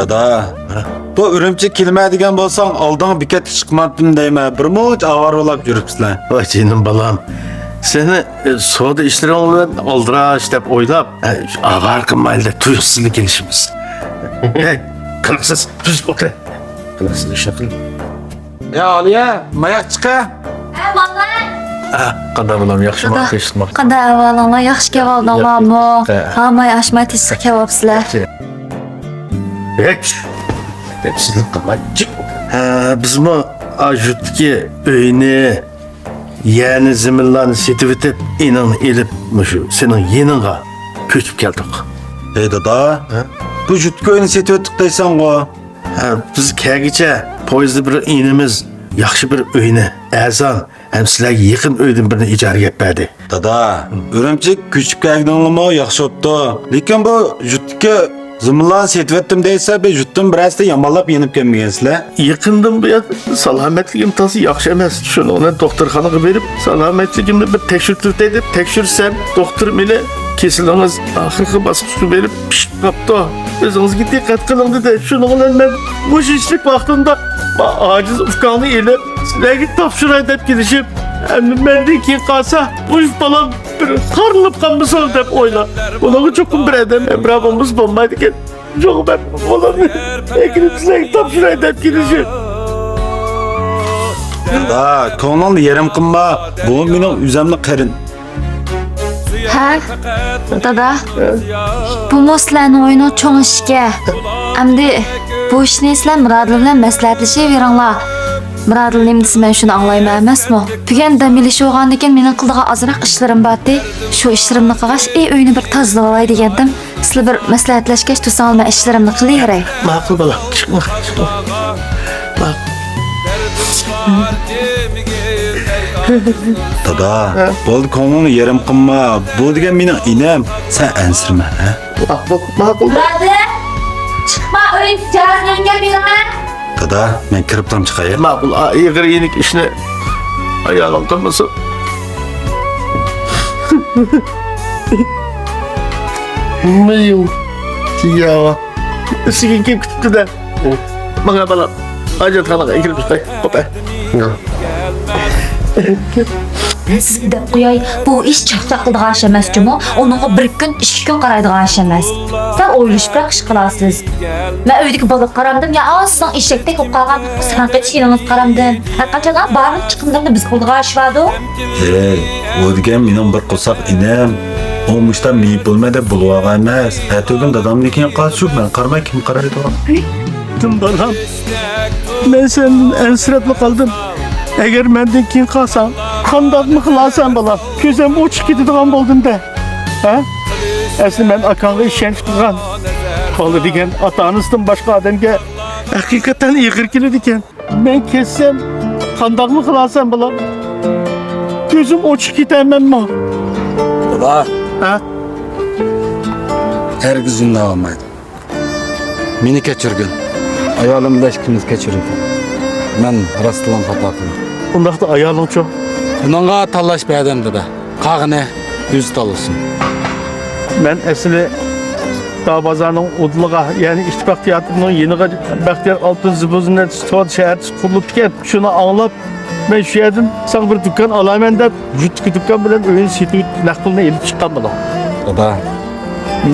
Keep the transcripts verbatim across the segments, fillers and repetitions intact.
دادا، بۇ ئۈرۈمچىگە كېلىمەن دېگەن بولساڭ، ئالدىڭغا بېكەتكە چىقمامتىم دەيمەن. بىر مۇنچە ئاۋارە بولاپ يۈرۈپسىلەر. ۋاي جېنىم بالام، سېنى، ئە، سودا ئىشلىرىڭ بىلەن ئالدىراش دەپ ئويلاپ، ئە، ئاۋارە قىلمايلى دەپ تۇيۇقسىزلا كېلىشىمىز. ھەي، قىلىقسىز، تۈزۈپ ئولتۇر. قىلىقسىز ئىشنى قىل. يا ئالىيە، ماياق چىقە. ھە، بالىلار. ھە، قانداق بالام، ياخشىمۇ؟ دادا، تىنچلىقمۇ؟ قانداق ئەھۋالىڭلار؟ ياخشى كەۋالدىڭلارمۇ؟ ياخشى. ھە. ھا، ماي ئاشماي تىنچلىق كەۋاپسىلەر. ياخشى. ھېچ. دەپسىزلىك قىلماي، جىق. ھە، بىزمۇ ئا يۇرتتىكى ئۆينى، يەرنى، زېمىنلارنى سېتىۋېتىپ، ئىنىڭنى ئېلىپ، مۇشۇ سېنىڭ يېنىڭغا كۆچۈپ كەلدۇق. ھەي دادا، ھە؟ بۇ يۇرتتىكى ئۆينى سېتىۋەتتۇق دەيسەنغۇ؟ ھە، بىز كەلگۈچە پويىزدا بىر ئىنىمىز ياخشى بىر ئۆينى، ئەرزان ھەم سىلەرگە يېقىن ئۆيدىن بىرنى ئىجارىگە ئېلىپ بەردى. دادا، ئۈرۈمچىگە كۆچۈپ كەلگىنىڭلارمۇ ياخشى بوپتۇ. لېكىن بۇ يۇرتتىكى زېمىنلارنى سېتىۋەتتىم دەيسىلەر، بىر يۇرتتىن بىرەرسىدە يامانلاپ يېنىپ كەلمىگەنسىلەر. يېقىندىن بۇيان سالامەتلىكىم تازا ياخشى ئەمەس. شۇنىڭ بىلەن دوختۇرخانىغا بېرىپ، سالامەتلىكىمنى بىر تەكشۈرتۈۋېتەي دەپ تەكشۈرسەم، دوختۇر مېنى «كېسىلىڭىز ئاخىرقى باسقۇچقا بېرىپ پىشىپ قاپتۇ. ئۆزىڭىزگە دىققەت قىلىڭ» دېدى. شۇنىڭ بىلەن مەن مۇشۇ ئىشلىك ۋاقتىمدا ئاجىز ئۇكاڭنى ئېلىپ، سىلەرگە تاپشۇراي دەپ كېلىشىپ، ئەمدى مەندىن كېيىن قالسا، مۇشۇ بالام بىر خارلىنىپ قالمىسۇن دەپ ئويلاپ، بۇنىڭغا چوقۇم بىر ئادەم ھەمراھ بولمىسا بولمايدىكەن. شۇڭا مەن بالامنى ئەكىرىپ سىلەرگە تاپشۇراي دەپ كېلىشىم. دادا، كۆڭلۈڭنى يېرىم قىلما. بۇ مېنىڭ ئۆزۈمنىڭ قېرىن. ھە؟ دادا، بۇمۇ سىلەرنىڭ ئۆيىنىڭ چوڭ ئىشىكى. ئەمدى بۇ ئىشنى سىلەر مۇرادىل بىلەن مەسلىھەتلىشىۋېرىڭلار. مۇرادىل نېمە دېسە، مەن شۇنى ئاڭلايمەن ئەمەسمۇ؟ بۈگۈن دەم ئېلىش بولغاندىكىن، مېنىڭ قىلىدىغان ئازراق ئىشلىرىم بارتى. شۇ ئىشلىرىمنى قىلغاچ، ئى، ئۆينى بىر تازىلىۋالاي دېگەنتىم. سىلەر بىر مەسلىھەتلەشكەچ تۇرساڭلار، مەن ئىشلىرىمنى قىلىۋېرەي. ماقۇل، بالام، چىقما، چىقما. ماقۇل. دادا، ھە؟ بولدى، كۆڭلۈڭنى يېرىم قىلما. بۇ دېگەن مېنىڭ ئىنىم. سەن ئەنسىرىمە، ھە؟ ماقۇل، ماقۇل. مۇرادىل، چىقما، ئۆيدە جازىنىڭكە بېرىمەن. دادا، مەن كىرىپلا چىقاي. ماقۇل، ئا، ئېغىر يېنىك ئىشنى ئايالىڭ قىلمىسۇن. مىيۇ. ياۋا. ئۈستىگە كىيىپ كېتىپتۇ-دە. ماڭا بالام، ھاجەتخانىغا ئەكىرىپ چىقاي. خوپ، ئە. يا. سىزگە دەپ قوياي، بۇ ئىش چاقچاق قىلىدىغان ئىش ئەمەس جۇمۇ. ئۇنىڭغا بىر كۈن، ئىككى كۈن قارايدىغان ئىش ئەمەس. سەل ئويلىشىپراق ئىش قىلارسىز. مەن ئۆيدىكى بالىغا قارامدىم، يا سىزنىڭ ئېشەكتەك بولۇپ قالغان ساڭا قېتىش ئىنىڭىزغا قارامدىم. ھەرقاچان بارلىق چىقىملىرىنى بىز قىلىدىغان ئىش باردۇ. ھەي، ئۇ دېگەن مېنىڭ بىر قورساق ئىنىم. ئۇ مۇشتا مېيىپ بولىمەن دەپ بولۇۋالغان ئەمەس. ئەتىگۈن دادامدىن كېيىن قالسا، شۇ مەن قارىماي كىم قارايدۇ؟ جېنىم بالام، مەن سەندىن ئەنسىرەپلا قالدىم. ئەگەر مەندىن كېيىن قالساڭ، قانداقمۇ قىلارسەن بالام؟ كۆزۈم ئوچۇق كېتىدىغان بولدۇم-دە. ھە؟ ئەسلى مەن ئاكاڭغا ئىشەنچ قىلغان. بالا دېگەن ئاتا-ئانىسىدىن باشقا ئادەمگە ھەقىقەتەن ئېغىر كېلىدىكەن. مەن كەتسەم، قانداقمۇ قىلارسەن بالام؟ كۆزۈم ئوچۇق كېتەرمەنمۇ؟ دادا. ھە؟ ھەرگىز ئۇنداق بولمايدۇ. مېنى كەچۈرگىن. ئايالىم بىلەن ئىككىمىز كەچۈرگىن. مەن راستلا خاتا قىلدىم. ئۇنداقتا ئايالىڭچۇ؟ ئۇنىڭغا تاللاش بەردىم، دادا. قالغىنى ئۆزى تاللىسۇن. مەن ئەسلى داۋا بازارنىڭ ئۇدۇلىغا، يەنى ئىتتىپاق تىياتىرىنىڭ يېنىغا بەختىيار ئالتۇن زىبۇزىنى سودا شەھەرچىسى قۇرۇلۇپتىكەن. شۇنى ئاڭلاپ، مەن شۇ يەردىن ساڭا بىر دۇكان ئالارمەن دەپ، يۇرتتىكى دۇكان بىلەن ئۆينى سېتىۋېتىپ، نەق پۇلنى ئېلىپ چىققان بالام. دادا، ھە؟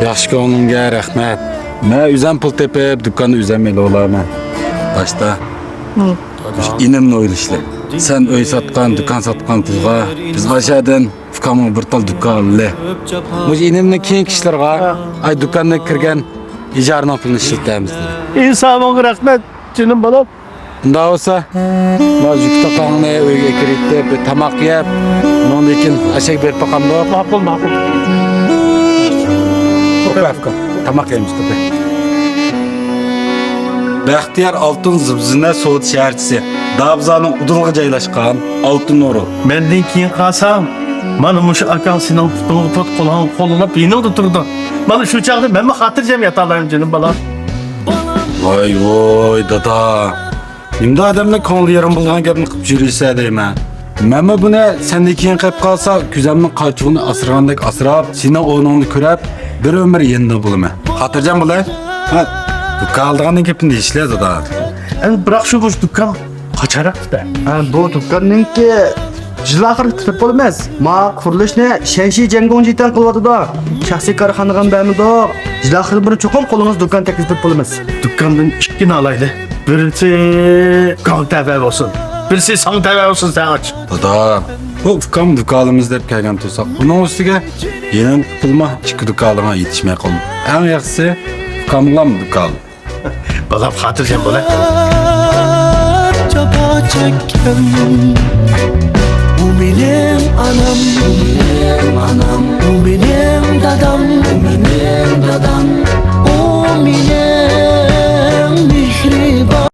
ياخشى كۆڭلۈڭگە رەھمەت. مەن ئۆزۈم پۇل تېپىپ، دۇكاننى ئۆزۈم ئېلىۋالارمەن. باشتا، ھە، مۇشۇ ئىنىمنى ئويلىشىلى. سەن ئۆي ساتقان، دۇكان ساتقان پۇلغا بىز باشادىن ئۇكامغا بىر تال دۇكان ئالىلى. مۇشۇ ئىنىمنىڭ كېيىنكى ئىشلىرىغا، ھە، ئاي دۇكاننى كىرگەن ئىجارىنىڭ پۇلىنى ئىشلىتەمىز، دېدى. ئىنسابىڭغا رەھمەت، جېنىم بالام. ئۇنداق بولسا، مانا يۈك تاقاڭنى ئۆيگە ئەكىرىۋېتىپ، بىر تاماق يەپ، ئۇنىڭدىن كېيىن ئەشەگە بېرىپ باقامدۇق؟ ماقۇل، ماقۇل. تاماق يەيمىز، قېنى. بەختىيار ئالتۇن زىبزىنە سودا شەھەرچىسى، داۋزانىڭ ئۇدۇلىغا جايلاشقان ئالتۇن ئورۇن. مەندىن كېيىن قالساڭ، مانا مۇشۇ ئاكاڭ سېنىڭ پۇتۇڭغا پۇت، قولۇڭغا قول ئۇلاپ يېنىڭدا تۇرىدۇ. مانا شۇ چاغدا مەنمۇ خاتىرجەم ياتالايمەن، جېنىم بالام. ۋاي ۋاي، دادا. نېمىدە ئادەمنىڭ كۆڭلى يېرىم بولغان گەپنى قىلىپ يۈرۈسە دەيمەن. مەنمۇ بۇنى سەندىن كېيىن قېلىپ قالسا، كۈزەمنىڭ قارچۇغىنى ئاسرىغاندەك ئاسراپ، سېنىڭ ئورنۇڭدا كۆرۈپ، بىر ئۆمۈر يېنىڭدا بولىمەن. خاتىرجەم بولاي. ھە. دۇكان ئالىدىغاننىڭ گېپىنى دېيىشلە، دادا. ئەمدى بىراق شۇ، بۇ دۇكان قاچانراق پۈتە؟ ھە، بۇ دۇكاننىڭكى يىل ئاخىرى پۈتتۈرۈپ بولىمىز. ما قۇرۇلۇشنى شەنشى جيەنگۇڭجى تەڭ قىلىۋاتىدۇ. شەخسىي كارخانىغا بەرمىدۇق. يىل ئاخىرى بىر چوقۇم قولىڭىز دۇكان تەكلىپ قىلىپ بولىمىز. دۇكاندىن ئىككىنى ئالايلى. بىرسى كاڭ تەۋە بولسۇن، بىرسى ساڭ تەۋە بولسۇن، سەن ئاچ. دادا، بۇ ئۇكام دۇكان ئالىمىز دەپ كەلگەن تۇرساق، بۇنىڭ ئۈستىگە يېنىڭ پۇلما ئىككى دۇكان ئالىدىغان يېتىشمەي قالدى. ئەڭ ياخشىسى ئۇكاملام دۇكان ئالىدۇ. بالام، خاتىرجەم بول، ھە؟ جاپا چەككەن. ئۇ مېنىڭ ئانام، ئۇ مېنىڭ ئانام، ئۇ مېنىڭ دادام، ئۇ مېنىڭ دادام، ئۇ مېنىڭ